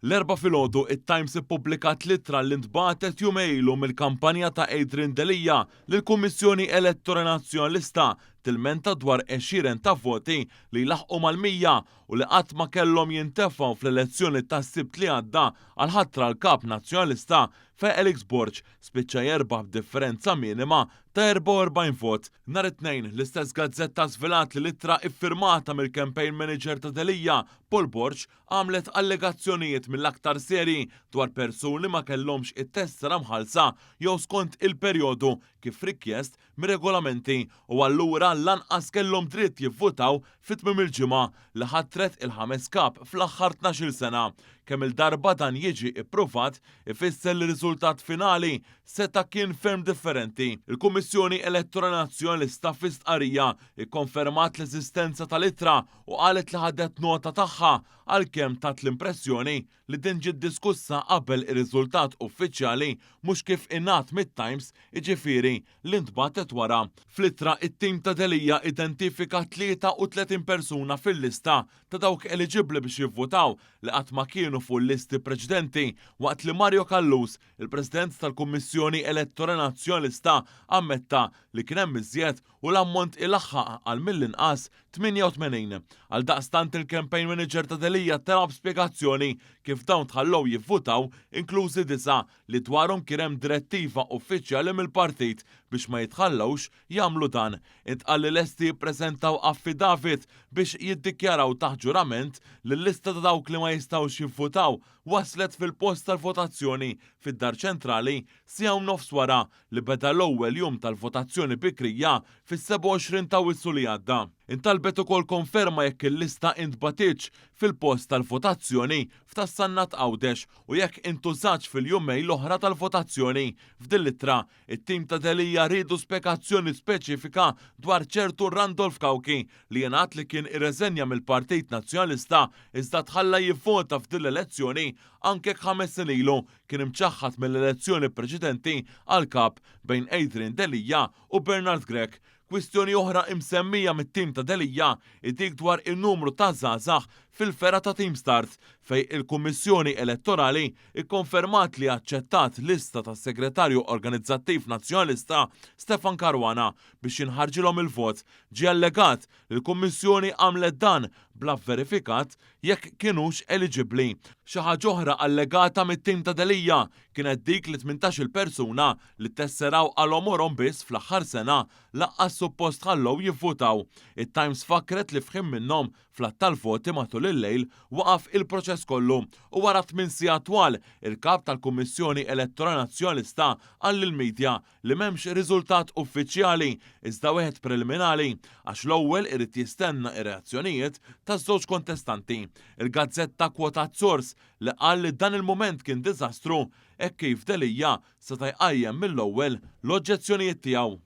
L-Erbgħa filgħodu it-Times ippubblikat l-ittra li ntbagħtet jumejn ilu mill-kampanja ta' Adrian Delia lill-Kummissjoni Elettorali Nazzjonalista tilmenta dwar għexieren ta' voti li jlaħħqu mal-100 u li qatt ma kellhom jintefgħu fl-elezzjoni tas-Sibt li għadda għall-ħatra l-Kap Nazzjonalista fejn Alex Borg spiċċa jerbaħ b'differenza minima ta' 44 vot. Nhar it-Tnejn, l-istess gazzetta żvelat li l-ittra iffirmata mill-campaign manager ta' Delia, Paul Borg, għamlet allegazzjonijiet mill-aktar serji dwar persuni ma kellhomx it-tessera mħallsa jew skont il-perjodu kif rikjest mir-regolamenti u allura lanqas kellhom dritt jivvutaw fi tmiem il-ġimgħa li ħatret il-ħames kap fl-aħħar 12-il sena. Kemm-il darba dan jiġi ppruvat ifisser li r-riżultat finali seta' kien ferm differenti. Il-Kummissjoni Elettorali Nazzjonalista fi stqarrija kkonfermat l-eżistenza tal-ittra u qalet li ħadet nota tagħha għalkemm tat l-impressjoni li din ġiet diskussa qabel ir-riżultat uffiċjali mhux kif ingħad mit-Times jiġifieri li ntbagħtet wara. Fl-ittra it-tim ta' Delia identifika 33 persuna fil-lista ta' dawk eliġibbli biex jivvutaw li qatt ma kienu fuq il-listi preċedenti waqt li Mario Callus, il-President tal-Kummissjoni Elettorali Nazzjonalista ammetta li kien hemm iżjed u l-ammont ilaħħaq għal mill-inqas 88. Għaldaqstant il-campaign manager ta' Delia talab spjegazzjoni kif dawn tħallew jivvutaw inklużi disa' li dwarhom kien hemm direttiva uffiċjali mill-partit biex ma jitħallewx jagħmlu dan. Intqal li lesti jippreżentaw affidavit biex jiddikjaraw taħt ġurament li l-lista ta' dawk li ma jistgħux jivvutaw waslet fil-post tal-votazzjoni fid-Dar Ċentrali siegħa u nofs wara li beda l-ewwel jum tal-votazzjoni bikrija fis-27 ta' Awwissu li għadda. Intalbet ukoll konferma jekk il-lista intbagħtitx fil-post tal-votazzjoni f'Ta' Sannat Għawdex u jekk intużatx fil-jumejn l-oħra tal-votazzjoni. F'din l-ittra, it-tim ta' Delia riedu spjegazzjoni speċifika dwar ċertu Randolph Cauchi li jingħad li kien irreżenja mill-Partit Nazzjonalista iżda tħalla jivvota f'din l-elezzjoni anke jekk ħames snin ilu kien imċaħħad mill-elezzjoni preċedenti għal Kap bejn Adrian Delia u Bernard Grech. Kwistjoni oħra imsemmija mit-tim ta' Delia hi dik dwar in-numru ta' żgħażagħ fil-fergħa ta' Team Start fejn il-Kummissjoni Elettorali kkonfermat li aċċettat lista tas-Segretarju Organizzattiv Nazzjonalista Stefan Caruana biex jinħarġilhom il-vot. Ġie allegat li l-Kummissjoni għamlet dan bla vverifikat jekk kinux eliġibbli. Xi ħaġa oħra allegata mit-tim ta' Delia kienet dik li 18-il persuna li ttesseraw għal għomorhom biss fl-aħħar sena lanqas suppost tħallew jivvutaw. It-Times fakkret li f'ħin minnhom fl-għadd tal-voti matul il-lejl waqaf il-proċess kollu u wara tmien sigħat twal il-Kap tal-Kummissjoni Elettorali Nazzjonalista qal lill-media li m'hemmx riżultat uffiċjali iżda wieħed preliminari għax l-ewwel irid jistenna r-reazzjonijiet taż-żewġ kontestanti. Il-gazzetta kkwotat sors li qal li dan il-mument kien diżastru hekk kif Delia seta' jqajjem mill-ewwel l-oġġezzjonijiet tiegħu.